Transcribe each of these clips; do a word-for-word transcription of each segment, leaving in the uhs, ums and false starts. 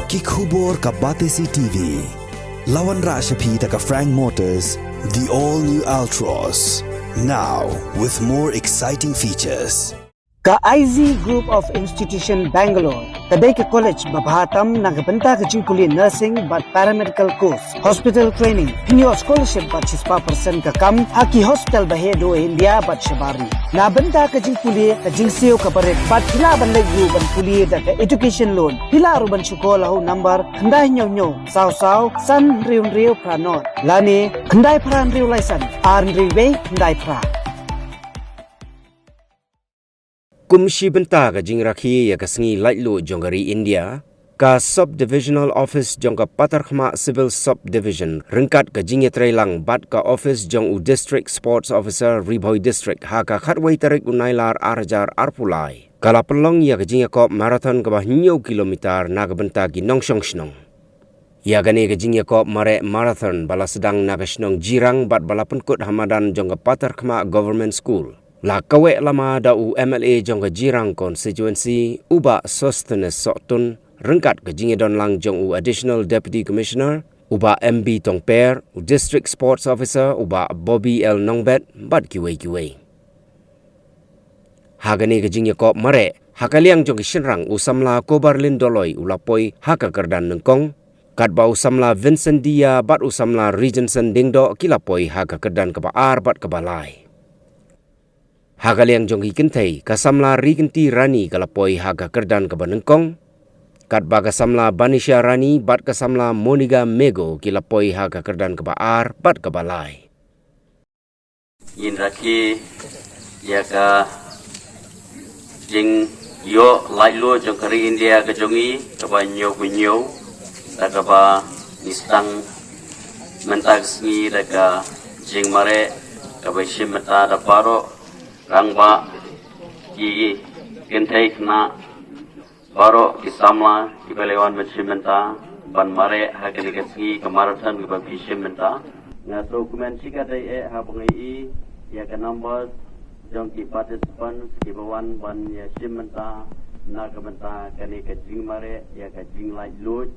Ki khubor ka Batesi T V. La wanrah sha phi da ka Frank Motors, the all new Altroz. Now, with more exciting features. Ka I Z Group of Institution Bangalore ka dei ka college ba bha tam na ka bynta ka jingpule nursing bad paramedical course, hospital training, pynïoh scholarship bad shispah percent ka kam ha ki hospital ba heh duh India bad shabar ri. Na bynta ka jingpule, ka jingsiew kaba rit bad phi lah ban leit ruh ban pule da ka education loan. Phi lah ruh ban shu call ha u number khyndai hynñiew hynñiew saw saw san hynriew hynriew phra nod lane khyndai phra hynriew lai san ar hynriew wei khyndai phra. Kum shi bynta ka jingrakhe ïa ka sngi laitluid jong ka ri India, ka Sub-Divisional Office jong ka Patharkhmah Civil Subdivision ryngkat ka jingïatreilang bad ka office jong u District Sports Officer Ri Bhoi District ha ka khatwei tarik u Nailar ar hajar arphew lai ka la pynlong ïa ka jingïakop marathon kaba hynñiew kilometer na ka bynta ki nongshong shnong. Ïa kane ka jingïakop mareh marathon ba la sdang na ka shnong Jirang bad ba la pynkut ha madan jong ka Patharkhmah Government School, la kaweh lama da u M L A jong ka Jirang Constituency, u Bah Sosthenes Sohtun, ryngkat ka jingïadonlang jong u Additional Deputy Commissioner, u Bah M B Tongper, u District Sports Officer, u Bah Bobby L Nongbet, bad kiwei kiwei. Ha kane ka jingïakop mareh, ha ka liang jong ki shynrang, u samla Kobarlin Doloi u la poi ha ka kyrdan nyngkong, katba u samla Vincent Dia bad u samla Regenson Diengdoh ki la poi ha ka kyrdan kaba ar bad kaba lai. Ha ka liang jong ki kynthei, ka samla Rikynti Rani ka la poi ha ka kyrdan kaba nyngkong, katba ka samla Banisha Rani bad ka samla Moniga Mego ki la poi ha ka kyrdan kaba ar bad kaba lai. Ngin rakhe ïa ka jingïoh laitluid jong ka ri India ka jong ngi kaba hynñiew hynñiew, da kaba ngi sdang mynta ka sngi da ka jingmareh kaba shim bynta da baroh rangbah, ki kynthei khynnah, baroh ki samla kiba la wan ban shim bynta ban mareh ha kane ka sngi ka marathon kaba phi shim bynta. Nga sngewkmen shikatdei eh haba nga ïohi ïa ka numbers jong ki participants kiba wan ban ïa shim bynta na ka bynta kane ka jingmareh ïa ka jinglaitluid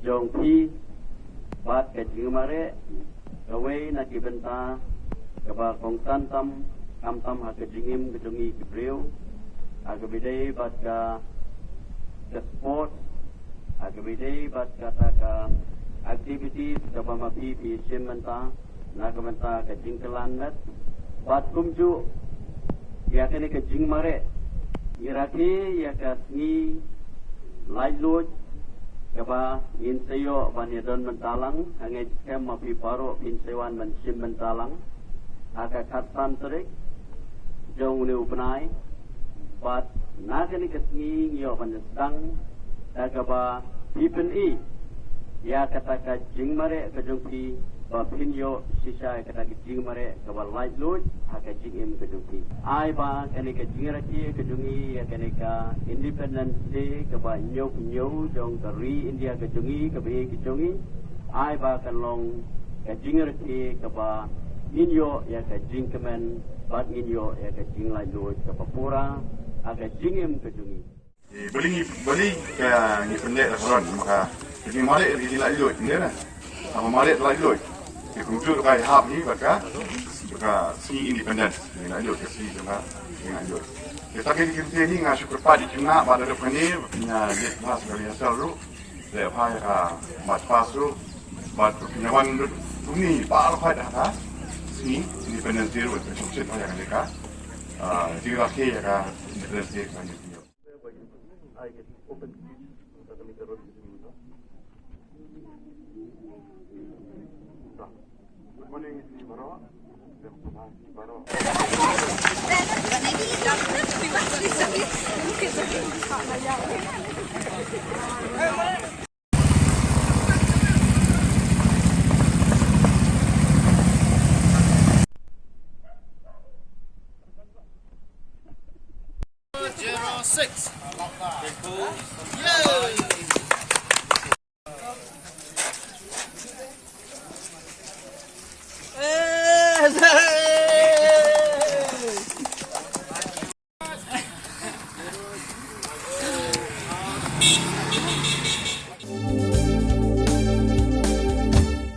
jong phi bad ka jingmareh kawei na ki bynta kaba kongsan tam, khamtam ha ka jingim ka jong ngi ki briew, ha kaba ïadei bad ka, ka sport, ha kaba ïadei bad kata ka activities kaba ma phi phi shim bynta na ka bynta ka jingkylla met bad kumjuh ïa kane ka jingmareh. Ngi rakhe ïa ka sngi laitluid kaba ngin sa ïoh ban ïadon bynta lang, hangne skhem ma phi baroh phin sa wan ban shim bynta lang ha ka khatsan tarik jong une u bnai. Bad na kane ka sngi ngi ïoh ban sdang da kaba phi pyni ïa kata ka jingmareh ka jong phi ba phin ïoh shisha ïa kata ka jingmareh kaba laitluid ha ka jingim ka jong phi. Ai ba kane ka jingrakhe ka jong ngi ïa kane ka Independence Day kaba hynñiew hynñiew jong ka ri India ka jong ngi kaba ïeit ka jong ngi, ai ba kan long ka jingrakhe kaba ngin ïoh ïa ka jingkmen bad ngin ïoh ïa ka jinglaitluid kaba pura ha ka jingim ka jong ngi. Bali ngi, bali ka ngi pyndep da ka ron, maka ka jingmareh ka jinglaitluid, ngi na. Haba mareh laitluid, ki kumjuh ka hap ngi bad ka, bad ka sngi independence, ngi laitluid ka sngi jong ka, ngi laitluid. Kita ki ki ki ni nga shu kyrpad ïa ki khynnah ba da ruh kane, ba phin ïa leit bha sha ka rehearsal ruh, leit bha ïa ka march past ruh, bad ba phin ïa wan ruh kumne baroh khoit ha ka sngi independence day ruh, ba phin sngewsih bha ïa kane ka, ah, jingrakhe ïa ka independence day ka. Good morning, Sri Baro. Sri Baro.